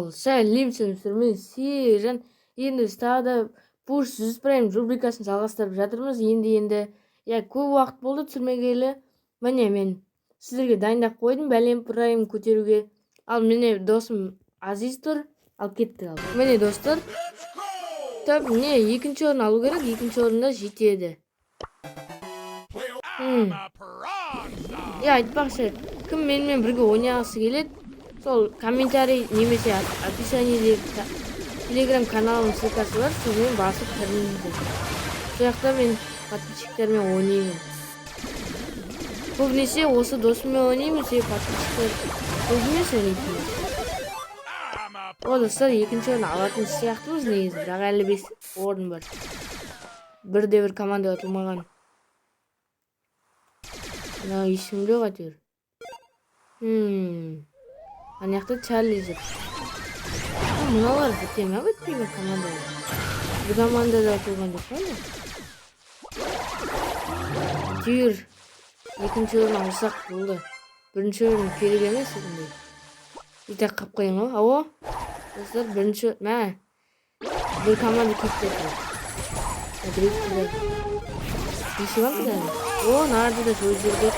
Ал сәлем, сәлем, Сержан. Енді біз тағы да Push 100 Prime рубрикасын жалғастырып жатырмыз. Енді иә, көп уақыт болды түсірмегелі. Міне, мен сіздерге дайындап қойдым бәлем Prime көтеруге. Ал міне, досым Азиз тұр. Ал кеттік ал. Міне, достар. Топ, міне, екінші орын алу керек, екінші орында жетеді. Иә, айтпақшы, кім менімен бірге ойнағысы келеді, сол комментарий немесе описаниеде телеграм каналымның ссылкасы бар, сонымен басып кіріңіздер. Сол жақта мен подписчиктермен ойнаймын. Көбінесе осы досыммен ойнаймын, себебі подписчиктер көп емес ойнайтын. О, достар, екінші орын алатын сияқтымыз негізі, бірақ әлі 5 орын бар. Бірде бір команда ұтылмаған. Мынау ешкім жоқ әйтеуір. Ана жақта Чарли жүр. О, мыналар біте ма, бітпей ме командалар? Бір команда да ұтылған жоқ па әлі? Әйтеуір екінші орын алсақ болды. Бірінші орын керек емес ондай. И так қалып қоямын ғой. Ау, достар, бірінші, мә, бір команда кетті. Біреу неше банк әлі? О, нарды да жойып жіберді.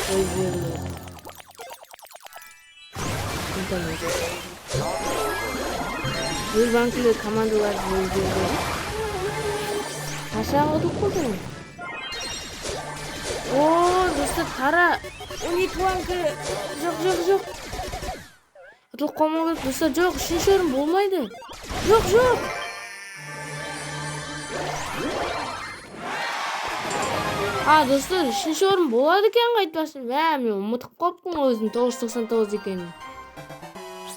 Жойып жіберді. Интернет. Өз банкілі командаларды жойып жіберді. Қашан ұтылып қалды? О, достар, қара. 12 банкі. Жоқ, жоқ, жоқ. Ұтылып қалмау керек, достар, жоқ, үшінші орын болмайды. Жоқ, жоқ. А, достар, үшінші орын болады екен ғой, айтпақшы. Мә, мен ұмытып қалыппын ғой өзім 999 екенін.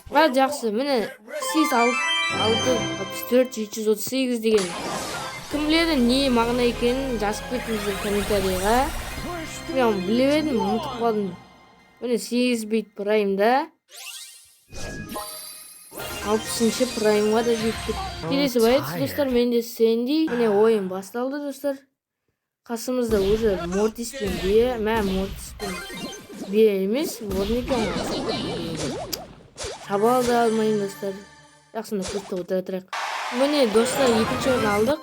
А, жақсы, міне, 8 6 64 738 деген. Кім біледі не мағына екенін, жазып кетіңіздер комментарийға. Мен оны біліп едім, ұмытып қалдым. Міне, 8 бит праймда. 60-шы праймға да жеттік. Келесі боец, достар, менде Сэнди. Міне, ойын басталды, достар. Қасымызда уже Мортис пен Бе, мә, Мортис пен Бе емес, орын екен ғой. Таба да алмаймын, достар. Жақсы, онда курста отыра тұрайық. Міне, достар, екінші орын алдық.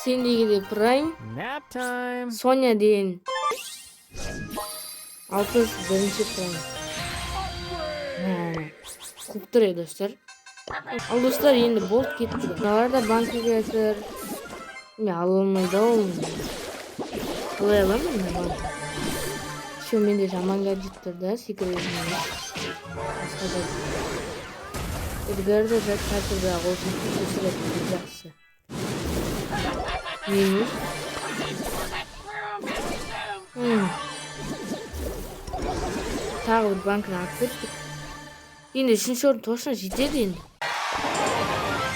Сэндиге де прайм. Nap time. Соня деген 61-ші прайм. Қуып тұр еді, достар. Ал, достар, енді болды, кеттік. Мыналар да банкіге жатыр. Мен ала алмайды ау. Қалай аламын мен банк? Еще менде жаман гаджет тұр да, секіретін емес. Басқа гаджет. Эдгар да жатыр, бірақ ол өсіретін жақсы. Минус. Тағы бір банкіні алып кеттік. Енді үшінші орын точно жетеді енді.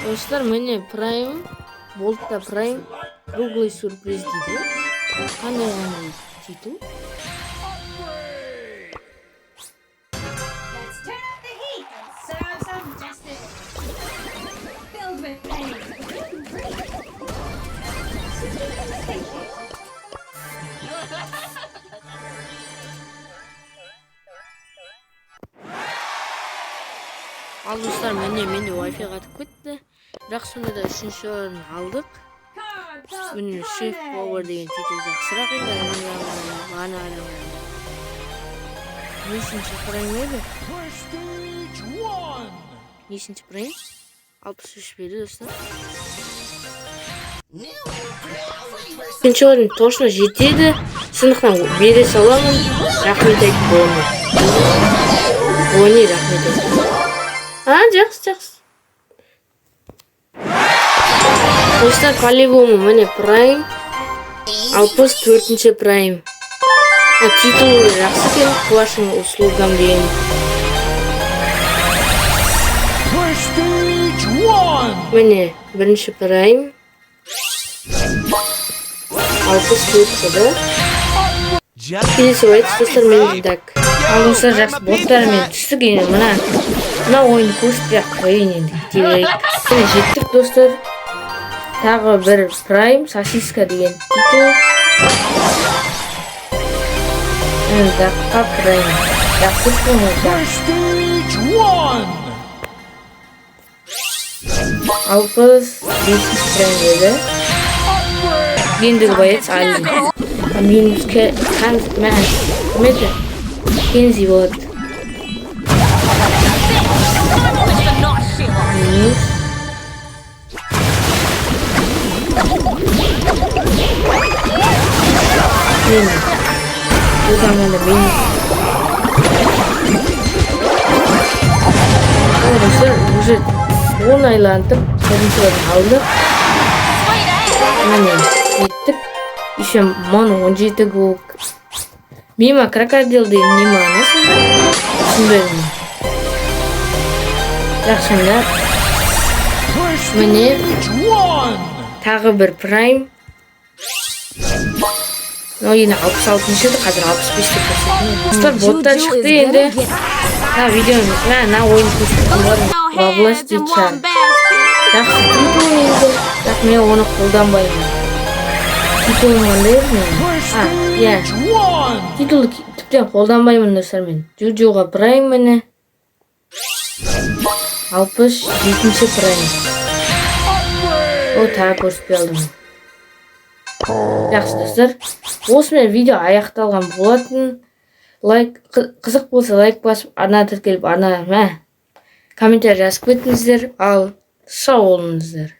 Достар, міне, прайм, болтта прайм, круглый сюрприз дейді. Қандай қандай титул? Let's turn up the heat and serve some justice. Filled with pain, gluten-free. Satiated. Ал, достар, міне, менде Wi-Fi қатып кетті. Бірақ сонда да үшінші орын алдық. Cards of Міне, шеф повар деген титул жақсырақ енді ана ана. Нешінші прайм еді? Prestige 1. Нешінші прайм? 63 берді, достар. Екінші орын точно жетеді. Сондықтан бере саламын. Рахмет айт, Бони. Бони, рахмет айт. А, жақсы, жақсы. Достар, по-любому, міне, прайм. 64-ші прайм. А, титулы жақсы екен, к вашим услугам деген. Prestige 1. Міне, бірінші прайм. 64 да. Келесі боец, достар, мен так. Ал, достар, жақсы, боттармен түстік енді. Мына ойынды көрсетпей ақ қояйын, енді кете берейік. Міне, жеттік, достар. Тағы бір прайм, сосиска деген титул. Даққа прайм. Жақсы екен ғой, жақсы. Prestige 1. 65-ші прайм еді. Ендігі боец Али. Минус мә, кім еді? Кензи болады. Минус. Міне. Бұл команда минус. О, достар, уже 10 айлантып, бірінші орын алдық. Міне, жеттік. Еще 1017 гол. Мимо крокодил деген не мағына сонда? Түсінбедім. Жақсы, сонда міне Prestige 1. тағы бір прайм. Но енді 66-шы еді, қазір 65 деп көрсетті. Достар, боттар шықты енді. Мына видеоны, мына ойын көрсеткен болатын. Во власти чар. Жақсы титул негізі, бірақ мен оны қолданбаймын. Титулым қандай еді менің? А, иә. Prestige 1. Титулды тіптен қолданбаймын, достар, мен. Джуджуға прайм, міне. 67-ші прайм. О, тағы көрсетпей алдым. Жақсы, достар. Осымен видео аяқталған болатын. Лайк, қызық болса, лайк басып, арна тіркеліп, арна, мә, комментарий жазып кетіңіздер. Ал сау болыңыздар.